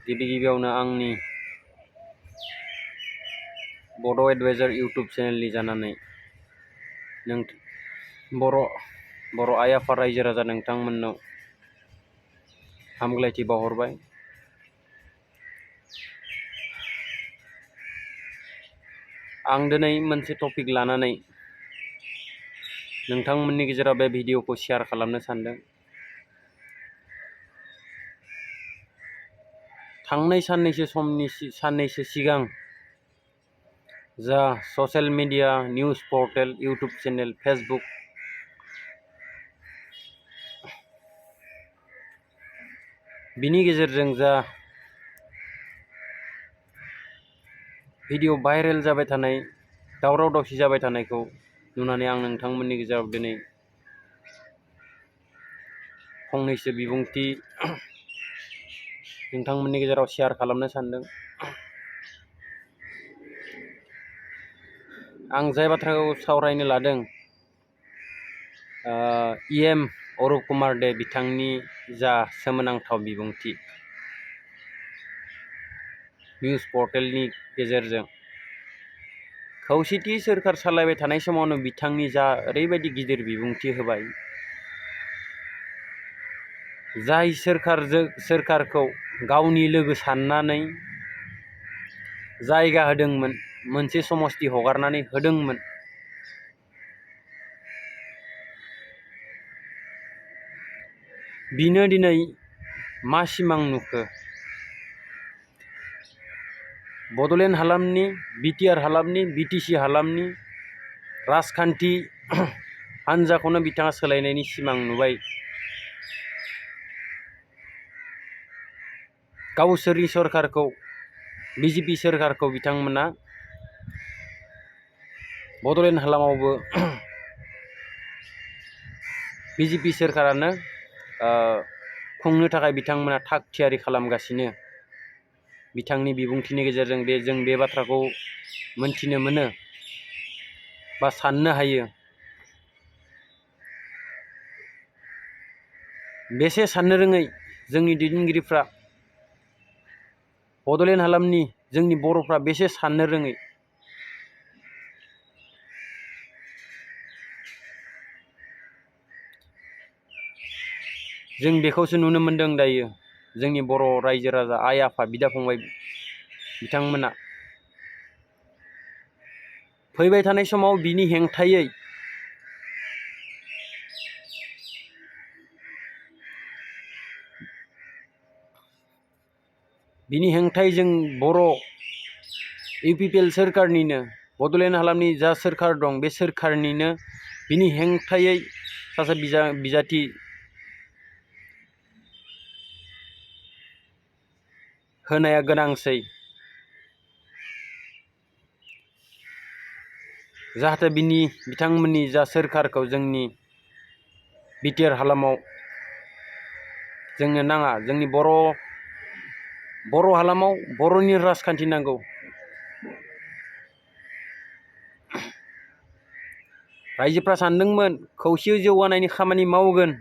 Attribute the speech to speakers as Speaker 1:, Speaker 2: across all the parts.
Speaker 1: गिबियावनो आंनि बड' एडभाइजार इउटुब चेनेलनि जानानै बर' आइ आफा रायजो राजा नोंथांमोननाव हामग्लायथि बावहरबाय। आं दिनै मोनसे टपिक लानानै नोंथांमोननि गेजेराव बे भिडिअखौ शेयार खालामनो सानदों। थांनाय साननैसो सिगां जा social media, news portal, YouTube channel, Facebook बिनि गेजेरजों जा भिडिअ भाइरेल जाबाय थानाय, दावराव दावसि जाबाय थानायखौ नुनानै आं नोंथांमोननि गेजेराव दिनै फंनैसो बिबुंथि नोंथांमोननि गेजेराव शेयार खालामनो सानदों। आं जाय बाथ्राखौ सावरायनो लादों, EM अरुप कुमार दे बिथांनि जा सोमोनांथाव बिबुंथि निउज पर्टेलनि गेजेरजों खौसेथि सोरखार सालायबाय थानाय समावनो बिथांनि जा ओरैबायदि गिदिर बिबुंथि होबाय, जाय सोरखारखौ गावनि लोगो साननानै जायगा होदोंमोन, मोनसे समस्ति हगारनानै होदोंमोन, बिनो दिनै मा सिमां नुखो? बड'लेण्ड हालामनि, बिटिआर हालामनि, बिटिसि हालामनि राजखान्थि हान्जाखौनो बिथाङा सोलायनायनि सिमां नुबाय। गावसोरनि सरकारखौ, बिजेपि सोरखारखौ बिथांमोना बड'लेण्ड हालामावबो बिजेपि सोरखारानो खुंनो थाखाय बिथांमोना थाग थियारि खालामगासिनो। बिथांनि बिबुंथिनि गेजेरजों जों बे बाथ्राखौ मोनथिनो मोनो बा साननो हायो। बेसे साननो रोङै जोंनि दैदेनगिरिफ्रा, बड'लेण्ड हालामनि जोंनि बर'फ्रा बेसे साननो रोङै। जों बेखौसो नुनो मोनदों दायो। जोंनि बर' रायजो राजा, आइ आफा, बिदा फंबाय बिथांमोना फैबाय थानाय समाव बिनि हेंथायै जों बर' UPPL सोरखारनिनो, बड'लेण्ड हालामनि जा सोरखार दं, बे सोरखारनिनो बिनि हेंथायै सासे बिजाथि होनाया गोनांसै। जाहाथे बिथांमोननि जा सोरखारखौ जोंनि बिटिआर हालामाव जोंनो नाङा। जोंनि बर' हालामाव बर'नि राजखान्थि नांगौ। रायजोफ्रा सानदोंमोन खौसे जौगानायनि खामानि मावगोन,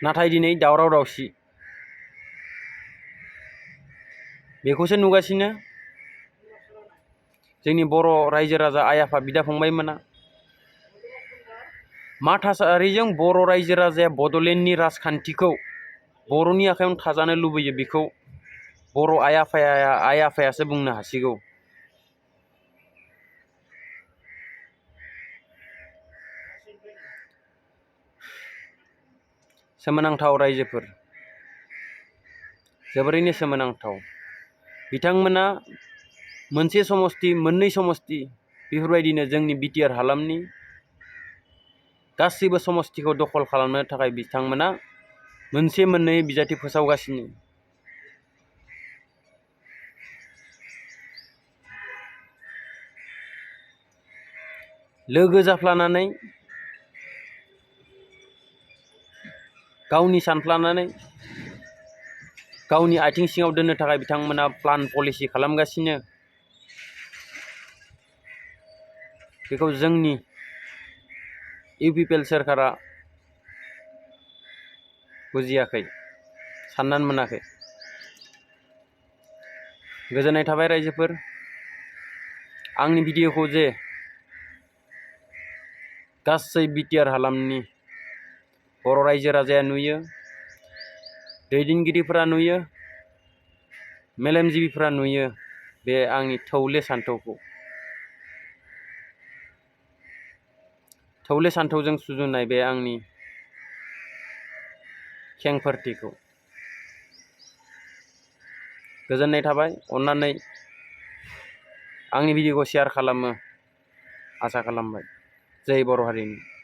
Speaker 1: नाथाय दिनै दावराव दावसि बेखौसो नुगासिनो। जोंनि बर' रायजो राजा, आइ आफा, बिदा फंबायमोना मा थासारिजों बर' रायजो राजाया बड'लेण्डनि राजखान्थिखौ बर'नि आखायावनो थाजानो लुबैयो, बेखौ बर' आइ आफायासो बुंनो हासिगौ। सोमोनांथाव रायजोफोर, जोबोरैनो सोमोनांथाव। बिथांमोना मोनसे समस्ति, मोननै समस्ति बेफोरबायदिनो जोंनि बिटिआर हालामनि गासैबो समस्तिखौ दखल खालामनो थाखाय बिथांमोना मोनसे मोननै बिजाथि फोसावगासिनो। लोगो जाफ्लानानै, गावनि सानफ्लानानै, गावनि आथिं सिङाव दोननो थाखाय बिथांमोना प्लान पलिसि खालामगासिनो। बेखौ जोंनि UPPL सोरखारा बुजियाखै, साननानै मोनाखै। गोजोननाय थाबाय रायजोफोर, आंनि भिडिअखौ जे गासै बिटिआर हालामनि बर' रायजो राजाया नुयो, दैदेनगिरिफोरा नुयो, मेलेमजिबिफोरा नुयो, बे आंनि थौले सान्थौजों सुजुनाय बे आंनि खेंफोरथिखौ गोजोननाय थाबाय। अन्नानै आंनि भिडिअखौ शेयार खालामो आसा खालामबाय। जै बर' हारिनि।